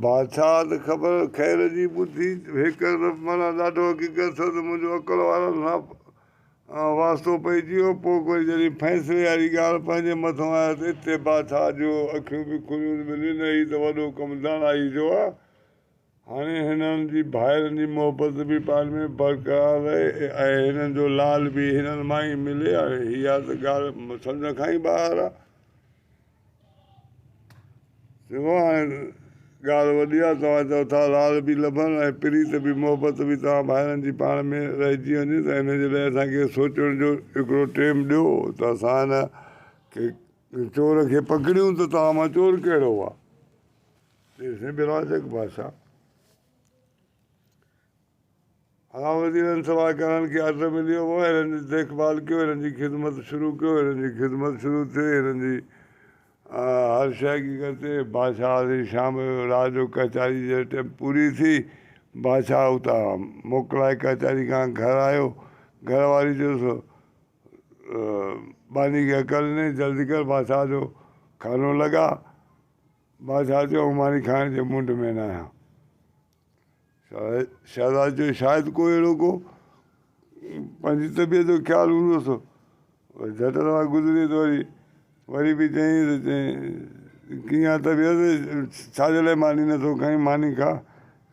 بادشاهه ته خبر خير جي ٻڌي هيڪر ته معنيٰ ڏاڍو حقيقت ٿيو ته منهنجو عقل وارن سان واسطو پئجي ويو. پوء وري جڏهن فيصلي واري ڳالهه پنهنجي مٿان آيس ته اتي بادشاهه جون اکيون به کليون ته ٻلي نه هي ته وڏو ڪم دانائي جو آ. هاڻي هنن جي ڀائرن جي محبت به پاڻ ۾ برقرار رهي ۽ هنن جو لال به هنن مان ئي ملي. هاڻي اها ته ڳالهه سمجهه کان ئي ٻاهر آ. چڱو هاڻي ڳالهه وڏي آ، توهان چئو ٿا لال به لڀن ۽ پريت به محبت به توهان ڀائرن جي پاڻ ۾ رهجي وڃي ته ان جي لاء اسان کي سوچڻ جو هڪڙو ٽيم ڏيو ته اسان هن کي چور کي پڪڙيون ته توهان مان چور ڪهڙو آ. چيس بلاشڪ بادشاهه علاؤالدين سوا ڪرڻ کي آرڊر مليو هو، هنن جي ديک ڀال ڪيو، هنن جي خدمت شروع ڪيو، هنن جي خدمت شروع ٿي، هنن جي هر شيء حقيقت تي بادشاهه جي شام جو رات جو ڪچهري جي ٽيم پوري ٿي، بادشاهه اتان موڪلائي ڪچهري کان گهر آيو، گهر واري چيس ٻانهي کي عقل ڏني جلدي ڪر بادشاهه جو کانو لڳاء. بادشاهه چيو، آئون ماني کائڻ جي موڊ ۾ نه آهيان. شهزادي چيو، شايد ڪو اهڙو ڪو پنهنجي طبيعت جو خيال هوندس. وري جهٽ دفعا گذري ته وري وري به چيائين ته چيائين ڪيئن آهي طبيعت ڇا جي لاء ماني نٿو کائين ماني کاء.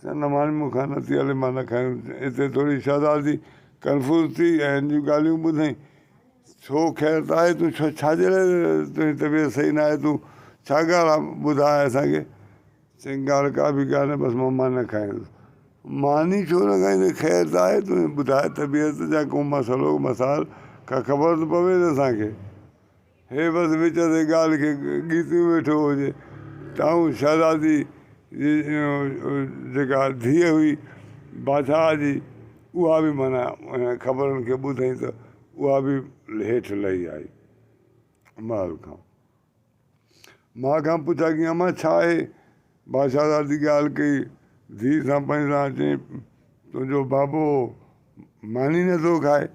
چي نه ماني مون کان نٿي هلي مان نه کائيندس. اتي ٿوري شهزادي ڪنفيوز ٿي ۽ هن جون ڳالهيون ٻڌائين. ڇو خير ته آهي تون ڇو ڇا جي لاء تنهنجي طبيعت صحيح نه آهي تون ڇا ڳالهه آهي ٻڌاء اسان کي چيائين ڳالهه ڪا به ڪانهي بس مان ماني نه کائيندس ماني ڇو نه کائيندين خير ته آهي تون ٻڌاء طبيعت جا ڪو مسئلو مسائل ڪا خبر ته پوي نه اسان کي هي بس وچ تي ڳالهه کي ڳيتيون ويٺو هجي تائون شهزادي جي جيڪا ڌيء هئي بادشاهه جي اها به معنيٰ خبرن کي ٻڌائين ته اها به هيٺ لهي آئي محل کان. ماء کان پڇا ڪيائين، امان ڇا آهي؟ بادشاهه زادي ڳالهه ڪئي، ڌيء سان پنهنجي سان چيائين، تنهنجو بابو ماني نٿو کائي.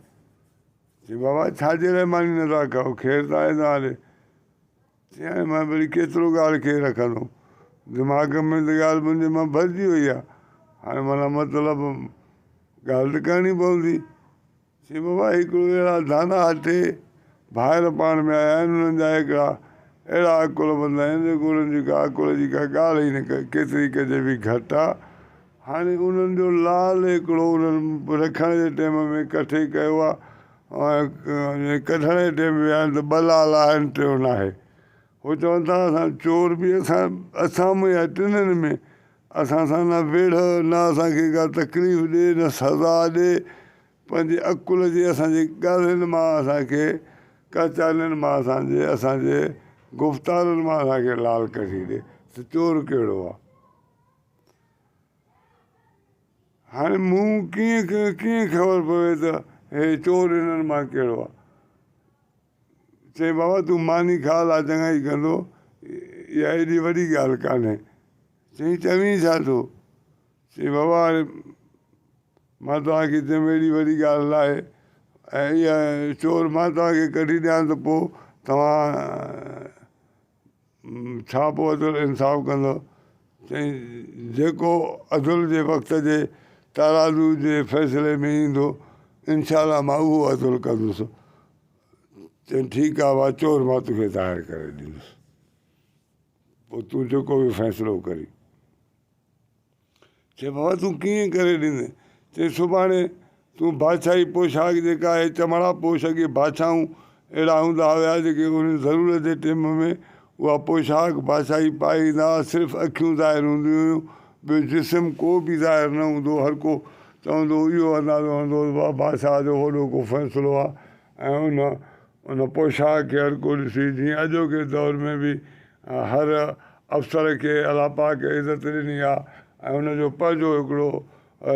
چيائين، بابا ڇا جي لاء ماني نٿا کائو، خير ته آهي توهان ڏي. چيائين، مان وري ڪيترو ڳالهه کي رکندم، دماغ ۾ ته ڳالهه منهنجي مان ڀرجي وئي آهي، هاڻي معنيٰ مطلب ڳالهه ته ڪرڻي پوندي. چي بابا هڪڙو اهڙا دانا ٽي ڀائر پاڻ ۾ آيا آهن انهن جا هڪڙا اهڙا عقلمند آهن جيڪو انهن جي ڪا عقل جي ڪا ڳالهه ئي نه ڪيتري ڪجي به گهٽ آ هاڻي انهن جو لال هڪڙو انهن رکڻ جي ٽيم ۾ ڪٺي ڪيو آ ۽ ڪڍڻ جي ٽيم ويا آهن ته ٻه لال آهن ٽيون ناهي هو چون ٿا اسان چور به اسان اسان ۾ يا ٽنهن ۾ اسان سان نه ويڙهه نه اسان کي ڪا تڪليف ڏي نه سزا ڏي پنهنجي عقل جي اسان جي ڳالهين مان اسان کي ڪچهرين مان اسان جي اسان جي گفتارن مان اسان کي لال ڪڍي ڏي ته چور ڪهڙو آ. هاڻي مون ڪيئن ڪيئن خبر پوي ته هي چور هنن مان ڪهڙو آ. چيائين بابا تون ماني کاء الله چڱائي ڪندو اها ايڏي وڏي ڳالهه ڪانهي. چيائين چوين ڇا ٿو؟ چيائين بابا هاڻي مان توهان کي چيم ايڏي وڏي ڳالهه ناهي ۽ اها چور مان توهان کي ڪڍي ڏيان ته پوء توهان ڇا پوء عدل انصاف ڪندو؟ چيائين جيڪو عدل جي وقت جي ترازو جي فيصلي ۾ ايندو انشاء الله مان اهو عدل ڪندس. چيائين ٺيڪ آ ڀاء چور مان توکي ظاهر ڪري ڏيندس پوء تون جيڪو به فيصلو ڪرين. چي بابا تون ڪيئن ڪري ڏيندين؟ چي سڀاڻي تون بادشاهي پوشاڪ جيڪا آهي چمڙا پوش اڳي بادشاهون اهڙا هوندا هيا جيڪي انهن ضرورت جي ٽيم ۾ اها پوشاڪ بادشاهي پائي ايندا هئا صرف اکيون ظاهر هونديون هيون ٻيو جسم ڪو به ظاهر نه هوندو هو هر ڪو چوندو هو اهو اندازو هڻندو هو ته بادشاهه جو وڏو ڪو فيصلو آهي ۽ ان ان پوشاڪ کي هر ڪو ڏسي جيئن اڄوڪي دور ۾ به هر افسر کي الله پاڪ عزت ڏني آ ۽ ان جو پنهنجو هڪڙو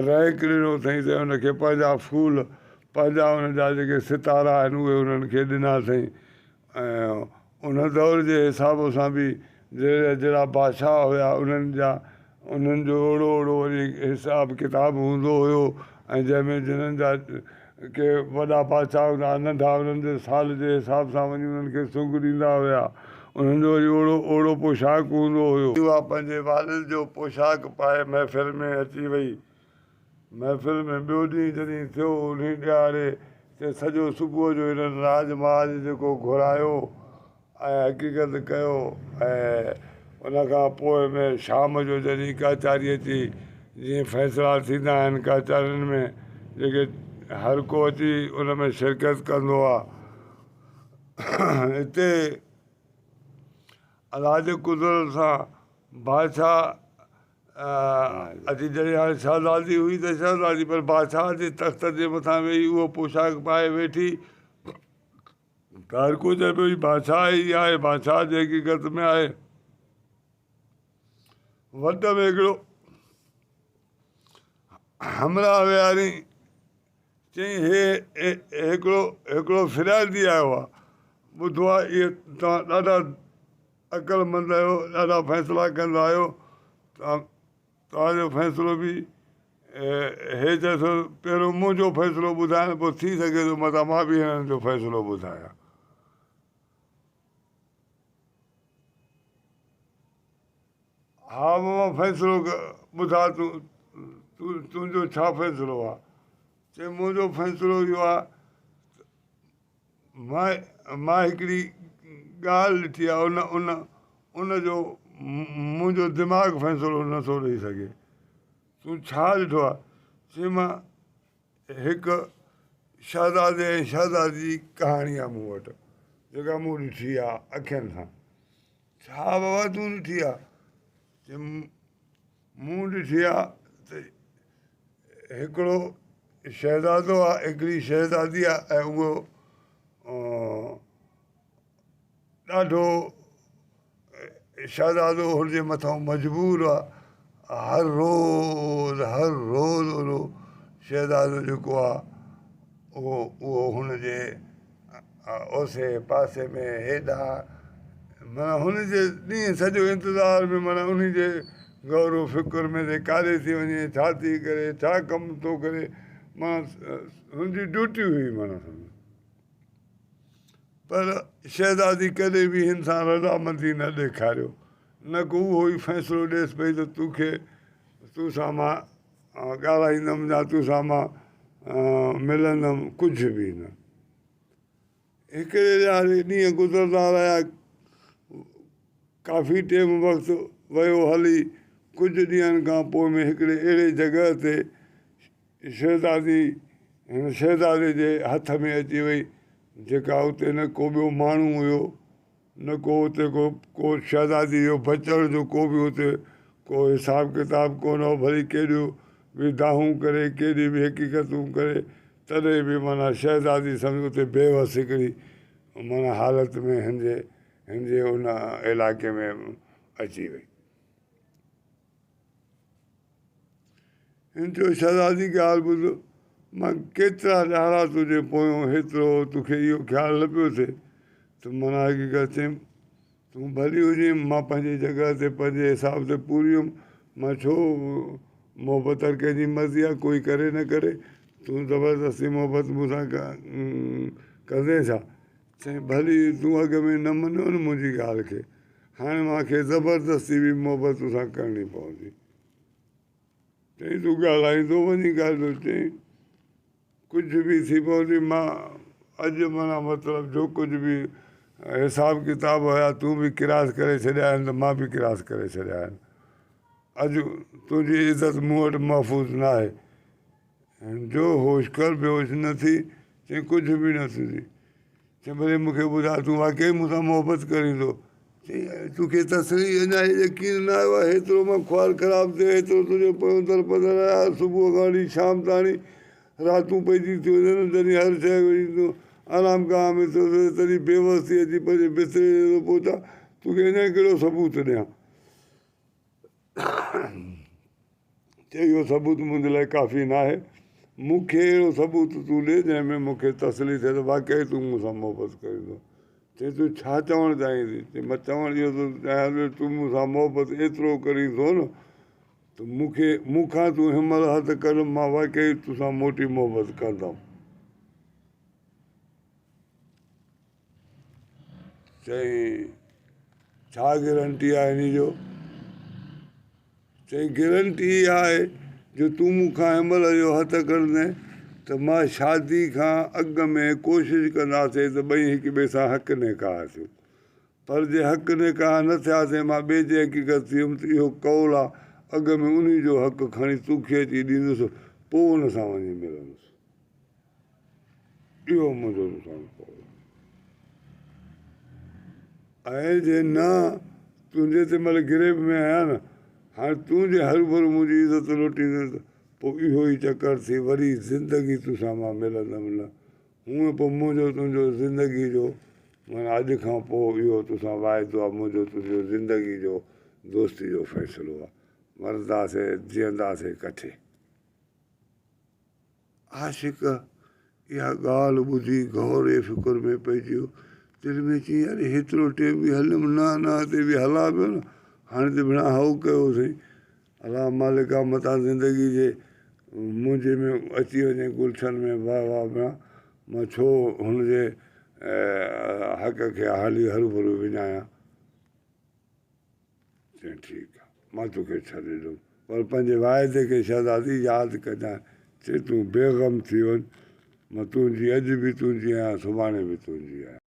رينڪ ڏنو اٿئي ته ان کي پنهنجا ڦول پنهنجا ان جا جيڪي ستارا آهن اهي انهن کي ڏنا اٿئي ۽ ان دور جي حساب سان به جهڙا جهڙا بادشاهه هيا انهن جا انهن جو اوڙو اوڙو وري حساب ڪتاب هوندو هيو ۽ جنهن ۾ جنن جا ڪي وڏا بادشاهه هوندا هئا ننڍا انهن جي سال جي حساب سان وڃي انهن کي سنگ ڏيندا هيا. انهن جو وري اوڙو اوڙو پوشاڪ هوندو هيو. اها پنهنجي والد جو پوشاڪ پائي محفل ۾ اچي وئي. محفل ۾ ٻيو ڏينهن جڏهن ٿيو، انهي ڏهاڙي تي سڄو صبح جو هنن راڄ ماڄ جيڪو گهرايو ۽ حقيقت ڪيو ۽ ان کان پوء ۾ شام جو جڏهن ڪچهري اچي جيئن فيصلا ٿيندا آهن ڪچهرين ۾ جيڪي هر ڪو اچي ان ۾ شرڪت ڪندو آهي هتي الله جي قدرت سان بادشاهه اچي جڏهن هاڻي شهزادي هئي ته شهزادي پر بادشاهه جي تخت جي مٿان ويهي اهو پوشاڪ پائي ويٺي ته هر ڪو چئي پيو هي بادشاهه ئي آهي بادشاهه جي حقيقت ۾ آهي وٽ ۾ هڪڙو همراهه ويهاري چيائين هي هڪڙو هڪڙو فريادي آيو آهي ٻڌو آهي اهي توهان ڏاڍا عقلمند آهيو ڏاڍا فيصلا ڪندا آهيو توهان جو فيصلو به هي چئي ٿو پهريون منهنجو فيصلو ٻڌائن پوء ٿي سگهي ٿو متان مان به هنن جو فيصلو ٻڌايان. ها بابا فيصلو ٻڌاء تون تنهنجو ڇا فيصلو آهي؟ چي منهنجو فيصلو اهو آهي مان مان هڪڙي ڳالهه ڏٺي آهي ان ان ان جو منهنجو دماغ فيصلو نٿو ڏئي سگهي تون ڇا ڏٺو آهي چي مان هڪ شهزادي ۽ شهزادي جي ڪهاڻي آهي مون وٽ جيڪا مون ڏٺي آهي اکين سان ڇا بابا تون ڏٺي آهي چي مون ڏٺي آهي ته هڪڙو شهزادو آ هڪڙي شهزادي آ ۽ اهو ڏاڍو شهزادو هن جي مٿان مجبور آ هر روز هر روز اهو شهزادو جيڪو آ اهو اهو هن جي اوسي پاسي ۾ هيڏانهن معنيٰ هن جي ڏينهن سڄو انتظار ۾ معنيٰ انهي جي غور و فڪر ۾ ته ڪاڏي ٿي وڃي ڇا ٿي ڪري ڇا ڪم ٿو ڪري معنيٰ هن جي ڊيوٽي هئي معنيٰ پر شهزادي ڪڏهن به هن سان رضامندي نه ڏيکاريو نه ڪو اهو ئي فيصلو ڏيس پئي ته توکي تو سان مان ڳالهائيندم يا تو سان مان ملندم ڪجهه به نه. هڪڙي ڏهاڙي ڏينهن گذرندا رهيا ڪافي ٽيم وقت ويو هلي ڪجهه ڏينهن کان پوء ۾ هڪڙي اهڙي جڳهه تي شهزادي هن شهزادي جي هٿ ۾ اچي وئي جيڪا اتي نه ڪو ٻيو ماڻهو هيو نه ڪو اتي ڪو ڪو شهزادي جو بچڻ جو ڪو به اتي ڪو حساب ڪتاب ڪونه هو ڀلي ڪيڏيون به دانهون ڪري ڪيڏي به حقيقتون ڪري تڏهن به معنيٰ شهزادي سمجهه اتي بيوس هڪڙي معنيٰ حالت ۾ هن جي هن جي ان علائقي ۾ اچي وئي. هن چيو، شهزادي ڳالهه ٻڌ، مان ڪيترا ڏهاڙا تنهنجي پويون هيترو توکي اهو خيال نه پيو ٿئي ته معنيٰ حقيقت چيم، تون ڀلي هجين، مان پنهنجي جڳهه تي پنهنجي حساب تي پوري هيم، مان ڇو محبت هر ڪنهن جي مرضي آهي، ڪوئي ڪري نه ڪري، تون زبردستي محبت مون سان ڪندين ڇا؟ چيائين، ڀلي تون اڳ ۾ نه مڃيو نه منهنجي ڳالهه کي، هاڻي مان کي زبردستي به محبت تو سان ڪرڻي پوندي. چيائين، تون ڳالهائيندو وڃين ڳالهائيندو. چيائين، ڪجهه به ٿي پوندي، مان اڄ معنيٰ مطلب جو ڪجهه به حساب ڪتاب هيا تون به ڪراس ڪري ڇڏيا آهن ته مان به ڪراس ڪري ڇڏيا آهن. اڄ تنهنجي عزت مون وٽ محفوظ ناهي. جو هوش ڪر بيهوش نه ٿي. چيائين، ڪجهه به نه ٿيندي. چيائين، ڀلي مون کي ٻڌاء تون واقعي مون سان محبت ڪرين ٿو؟ چيائين، توکي تسلي اڃا هي يقين نه آيو آهي، هيترو مان خوار خراب ٿيو، هيترو تنهنجو پويون درپدر آهيان، صبح کان وٺي شام تاڻي راتون پئجي ٿيون وڃن، جڏهن هر شيء وڃي تون آرام گاهه ۾ ٿو تڏهن بيوس ٿي اچي پنهنجي بستري تي ٿو پهچان، توکي اڃا ڪهڙو ثبوت ڏيان؟ چي اهو ثبوت منهنجي لاء ڪافي ناهي، مون کي اهڙو ثبوت تون ڏي جنهن ۾ مون کي تسلي ٿئي ته واقعي تون مون سان محبت ڪرين ٿو. چي تون ڇا چوڻ چاهين ٿي؟ چي مان چوڻ اهو ٿو چاهيان ته تون مون سان محبت ايترو ڪرين ٿو نه ته مون کي مون کان تون هن مهل هٿ ڪڍ مان واقعي توسان موٽي محبت ڪندم. چيائين. ڇا گرنٽي آهي انهي جو؟ چيائين گرنٽي اها آهي جو تون مون کان هن مهل اهو هٿ کڻندين ته مان شادي کان اڳ ۾ ڪوشش ڪنداسين ته ٻئي هڪ ٻئي سان حق نڪاح ٿيون پر جي حق نڪاح نه ٿياسين مان ٻئي جي حقيقت ٿي ويم ته اهو قول آ اڳ ۾ انهي جو حق کڻي توکي اچي ڏيندس پوء ان سان وڃي ملندس. اهو منهنجو تو سان قول آهي. ۽ جي نه تنهنجي تنهن مهل گريب ۾ آهيان نه، هاڻي تون جي هروڀرو منهنجي عزت لٽيندين ته پوء اهو ئي چڪر ٿي وري زندگي تو سان مان ملندم نه. هونئن پوء منهنجو تنهنجو زندگي جو معنيٰ اڄ کان پوء اهو تو سان واعدو آهي منهنجو تنهنجو زندگي جو دوستي جو فيصلو آهي. مرنداسين جيئنداسين ڪٺي. عاشق اها ڳالهه ٻڌي غور ۽ فڪر ۾ پئجي ويو. دل ۾ چيائين اڙي هيترو ٽيم به هليم نه نه تي به هلان پيو نه هاڻي ته ڀيڻا هائو ڪيو سائين الله مالڪ آ متان زندگي جي منهنجي ۾ اچي وڃي گلشن ۾ واهه واهه ڀيڻا مان ڇو هن جي حق کي هالي هروڀرو وڃايان. چيائين ٺيڪ آ، مان توکي ڇڏي ڏيندم، پر پنهنجي واعدي کي شهزادي ياد ڪجانء. چي تون بي غم ٿي وڃ، مان تنهنجي اڄ به تنهنجي آهيان، سڀاڻي به تنهنجي آهيان.